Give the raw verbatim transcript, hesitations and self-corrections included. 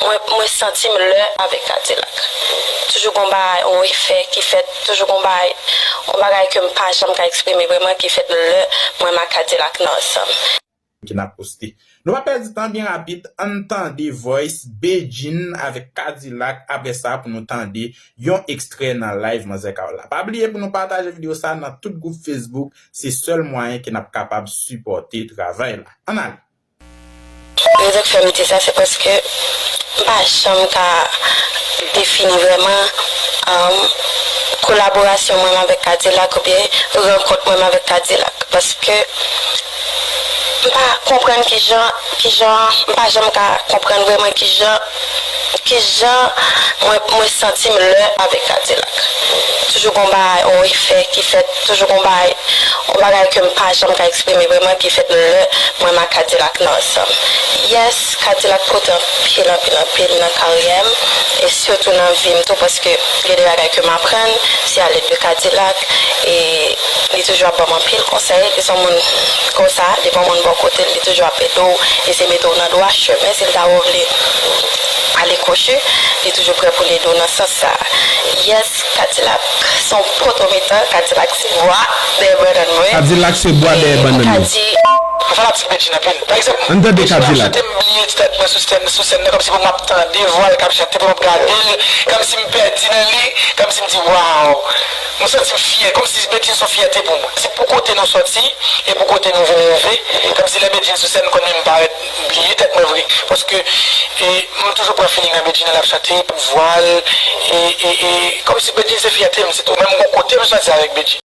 Mwen, mwen santi m lè avèk Kadilak. Toujou gon bagay, on efè ki fèt, toujou gon bagay, on bagay ke m pa janm ka eksprime vrèman ki fèt lè mwen m ak Kadilak nan ansanm. Ke n ap poste. Nou pa pèdi tan, byen rapid, ann tande voice Bedjine avèk Kadilak, apre sa pou nou tande yon ekstrè nan live Manzè Kawòl la. Pa bliye pou nou pataje videyo sa nan tout gwoup Facebook, se sèl mwayen ke n ap kapab sipòte travay la. Ann ale! Rezon k fè m di sa, se paske m pa janm ka defini vrèman um, kolaborasyon mwen avèk Kadilak oubyen rankont mwen avèk Kadilak. Paske m pa konprann kijan, kijan, m pa janm ka konprann vrèman kijan, kijan mwen, mwen santi m lè avèk Kadilak. Toujou gon bagay, on efè ki fèt, toujou gon bagay, on bagay ke m pa janm ka eksprime vrèman ki fèt lè mwen m ak Kadilak nan ansanm. Yes, Kadilak pote anpil, anpil, anpil nan karyè m, e sitou nan vi m tou, paske gen de bagay ke m aprann, se alèd de Kadilak, e li toujou ap ban m anpil konsèy, li se yon moun konsa, depi yon moun bò kote l, li toujou ap ede w, eseye mete w nan dwa chemen, si l ta wè w vle ale kwochi, li toujou prè pou l ede w nan sans sa. Yes, Kadilak se yon poto mitan, Kadilak se bwa dèyè bannann mwen. Kadilak se bwa dèyè bannann mwen. Fanatik Bedjine anpil. Pa egzanp, Ann tande Kadilak. Chante m bliye ti tèt mwen sou sèn, sou sèn nan, kòmsi pou m ap tande vwa l k ap chante, pou m ap gade l, kòmsi m pèdi nan li, kòmsi m di, waw. Mwen santi m fyè, kòmsi Bedjine se yon fyète pou mwen. Se pou kote nou sòti e pou kote nou vin rive. Kòmsi lè Bedjine sou sèn, m konn menm parèt bliye tèt mwen vre. Paske e, m toujou pran feeling nan Bedjine lè l ap chante, pou vwa l, e, e, e, kòmsi Bedjine se fyète m, se tou menm gon kote m sòti avèk Bedjine.